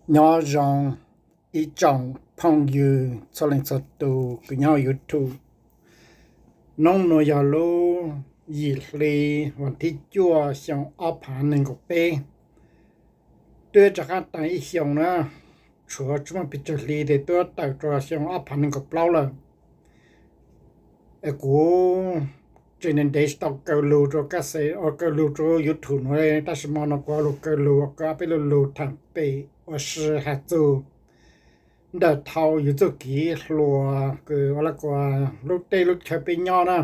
Nyob zoo ib tsoom phooj ywg txhua leej txhua tus kws nyob YouTube. Hnub nuav yog lub yim hli vas thib cuaj xyoo ob phav nees nkaum peb. Twb rov qab tag ib xyoo na, tshuav tsis muaj pes tsawg hli tes twb tawm rua xyoo ob phav nees nkaum plaub lawm. Kuv tseem ntev tsis tau kaw lug rua kab xe, kaw lug rua YouTube nuav, tab sis mo no kuv lug kaw lug, kaw peb lug lug thaam pem ua si has txug ntawm thaus yug txuj kev hluas kws ua lub tej lub chaw peb nyob na.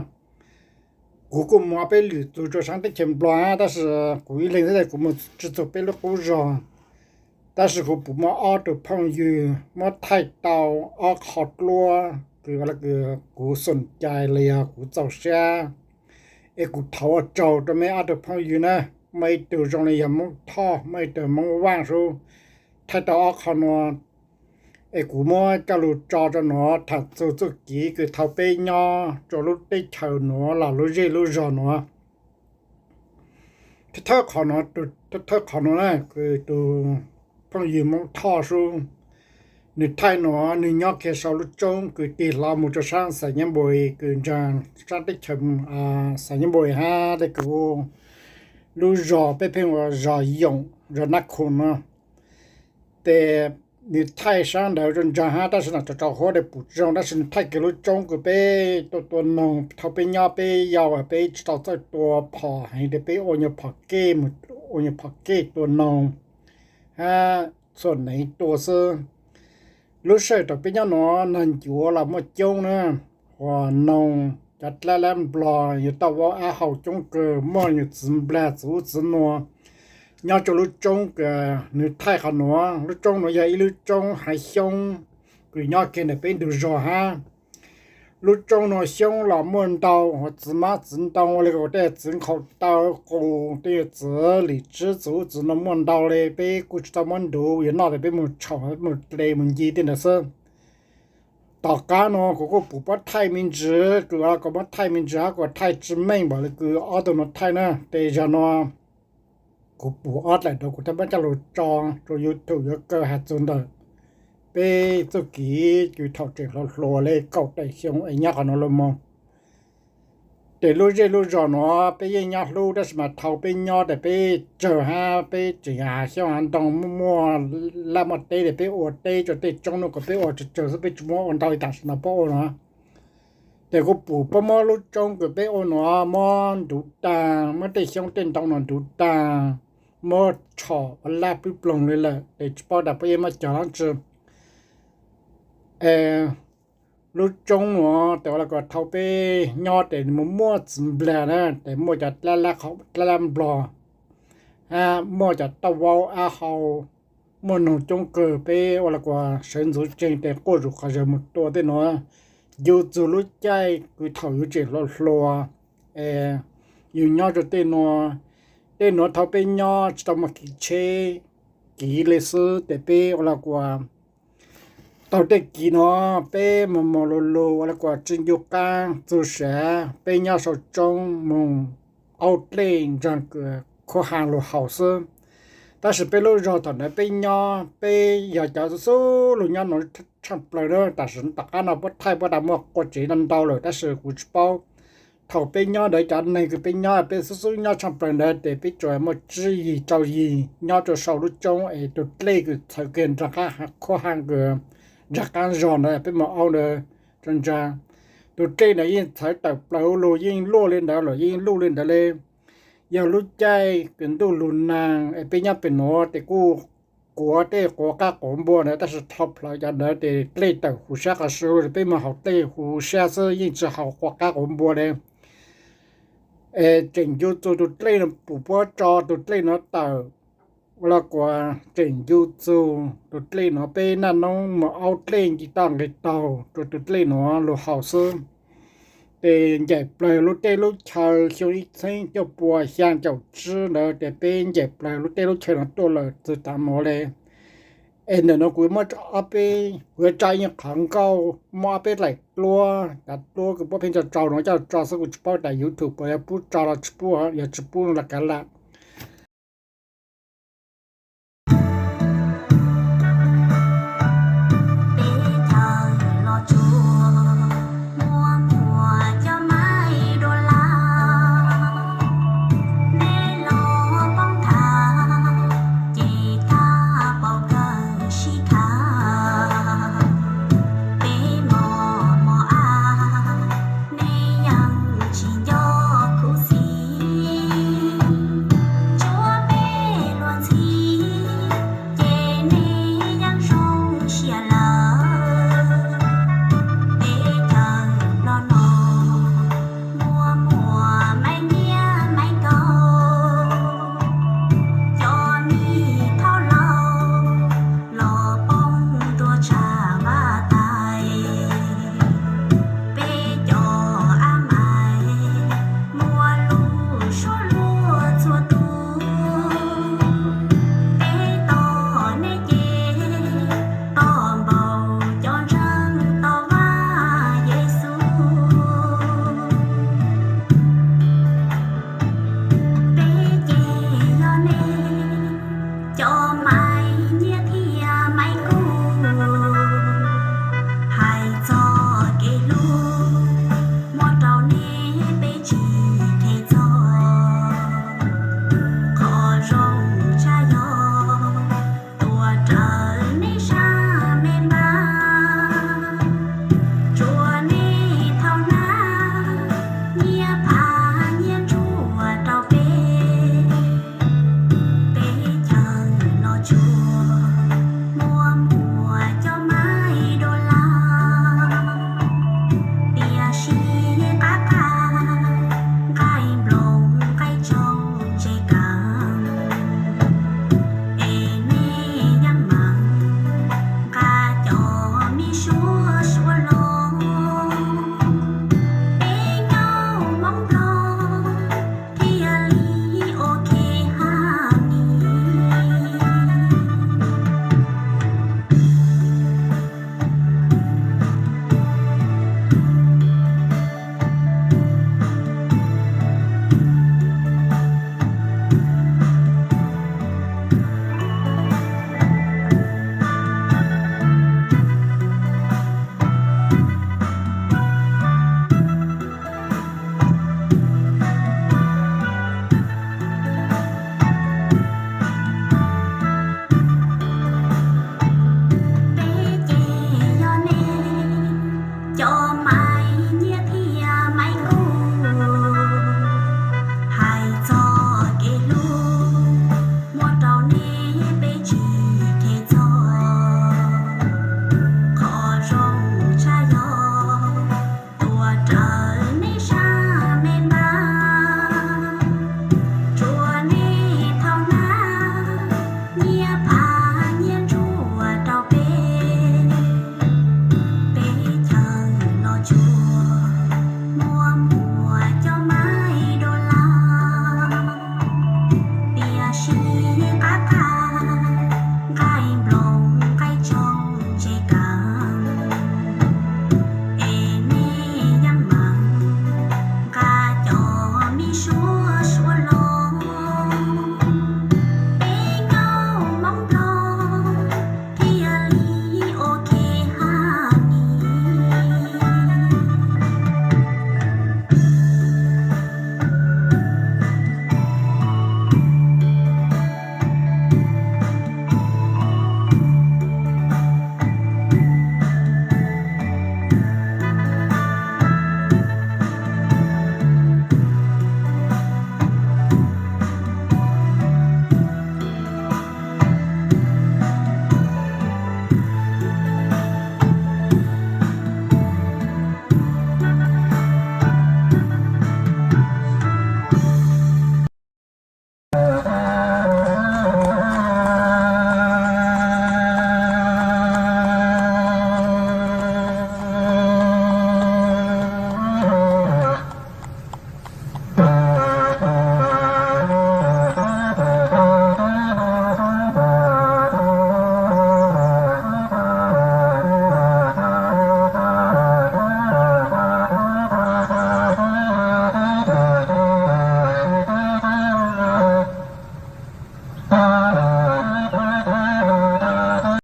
Kuv kuj muaj peb lwm txug rua saab teb chaws Nplog, tab sis kuv ib leeg xwb kuv mus tsis txug peb lub qub zog. Tab sis kuv pum muaj ob tug phooj ywg muab thaij tau ob qho duab kws kuv xoom cai los yog kuv txaus sab, es kuv thov ua tsaug rua meb ob tug phooj ywg na. Muaj ib tug zoo li yog Moob Thoj, muaj ib tug Moob Vaaj Sub, thaij tau ob qho nuav, es kuv muab coj lug tso rua nuav thaam txug txuj kev kws thaus peb nyob rua lub teb chaws nuav los lub zej lub zog nuav. Thawj qhov nuav, thawj qhov nuav na, kws tug phooj ywg Moob Thoj Sub, nwg thaij nuav nwg nyob kiag sau lub tsoob kws tig hlo mus rua saab Xais Nyab Npus, kws ntsaag saab teb chaws Xais Nyab Npus hab tej kws lub zog peb pheej ua zog Yoom, zog Nab Khoom no. Tes nwg thaij saab ntawd rua ntsaag hab, tab sis no tsaus tsaus huab tes pum tsi zoo, tab sis nwg thaij kiag lub tsoob kws peb tuaj tua noog thaus peb nyob peb yau, peb tsis tau txawj tua phom heev tes peb ua nyuag phom kej, ua nyuag phom kej tua noog hab txhuam neev tua xwb. Lub sij hawm thaus peb nyob nuav naag ncuav los muaj coob na, ua noog cov dlab lab nplog yug tauj vaub ab hau coob kawg, muaj yug txiv nplag txiv ub txiv nuav nyob rua lub tsoob kws nwg thaij qhov nuav. Lub tsoob nuav yog ib lub tsoob haiv xyoob kws nyob kiag ntawm peb ntug zog hab. Lub tsoob nuav xyoob los muaj ntau, ua txiv mab txiv ntoo, ua li tej txiv nkhaus taw qus, tej txiv lim tswb txiv ub txiv nuav muaj ntau li, peb kuj tsis tau muab ntuv, yog noj tes peb mus tshau mus dle mus nci tej ntawd xwb. Tom qab nuav kuv kuj pum puab thaij me ntsis, kws kuv muab thaij me ntsis hab kuv thaij tsi meej npaum li kws ob tug nuav thaij na, tes zaum nuav kuv pum ob dlaim ntawd kuv thaaj muab coj lug tso rua YouTube yuav kaw has txug ntawm peb txuj kev kws thaum tseem hluas hluas le kaum tawm xyoo es nyob qhov nuav lug moog. Tes lub zej lub zog nuav peb yeej nyob hlub, tab sis mas thaus peb nyob tes peb tsawg hab peb tseem has xyoob has ntoo, muaj laj muaj teb tes peb ua teb rua tej tsoob nuav kom peb ua tsawg tsawg xwb, peb tsis muab ua ntau li tam sim no puab ua no. Tes kuv pum puab muab lub tsoob kws peb ua nuav muab ntuv taag, muab tej xyoob tej ntoo nuav ntuv taag, muab tshom ua laj pwb ploog li lawm, tes tsis paub tas puab yeej muab cog dlaab tsi. Lub tsoob nuav tes ua los kom thaus peb nyob tes mus muaj txiv nplag na, tes muaj cov dlab lab nplog, muaj cov tauj vaub ab hau, muaj noog coob kawg, peb ua los kom sawv ntxuv tseeg tes quaj zug qhov zawg mus tua tej nuav, ncu txug lub caij kws thaum yug tseem hluas hluas, yug nyob rua tej nuav. Tej nuav thaus peb nyob tsis tau muaj kev tsheb, kev li xwb tes peb ua los kom tau tej kev nuav peb moog moog lug lug ua los kom tsi ncu qaab txug sav, peb nyob sau tsoob moog aub dlej ntsaag khuab haa lug haus xwb. Tab sis peb lub zog thaum ntawd peb nyob peb yog cov xub xub lug nyob nuav tshaaj plawg na, tam sim tom qab no puab thaij puab tas muaj qua tsev ntau ntau lawm, tab sis kuv tsis paub. Thaum peb nyob ntawd cov neeg kws peb nyob peb xub xub nyob tshaaj plawg ntawd tes peb tsuas muaj tsib yig rau yig nyob rua sau lub tsoob es tug dlej kws txhawv kawg nraag qaab khuab haa kws nraag qaab zog ntawd peb muaj aub ntawd tso ntsaag. Tug dlej ntawd yeej txhawv tawm plaws ua lug yeej luaj li ntawd lawm, yeej luj li ntawd li. Yog lub caij kws ntuj lug naag es peb nyob pem nuav tes kuj quav dlej quav qaab quav npua ntawd, tab sis dlhau plawg cov ntawd tes dlej tawm huv sab qhov su, peb moog haus dlej huv sab xwb yeej tsi haus quav qaab quav npua li. Es tseem ncu txug tug dlej nuav, pum puab tso tug dlej nuav tawm, ua los kom tseem ncu txug tug dlej nuav, peb naj noob moog aub dlej nce toj nqes taug rua tug dlej nuav lug haus xwb. Tes ncaim plawg lub teb lub chaw xyoo ib txheeb cuaj pua xyaa caum tsib ntawd tes peb ncaim plawg lub teb lub chaw nuav tuaj lawm txug taav nuav li. Es ntawm nuav kuv muab ob peb, kuv yuav tso ib qhov nkauj muaj ob peb dlaim duab, cov duab kws puab pheej tso tsau nuav coj tso xwb, kuv tsis paub tas YouTube puas yuav pub tso los tsis pub, yog tsis pub los kav lam.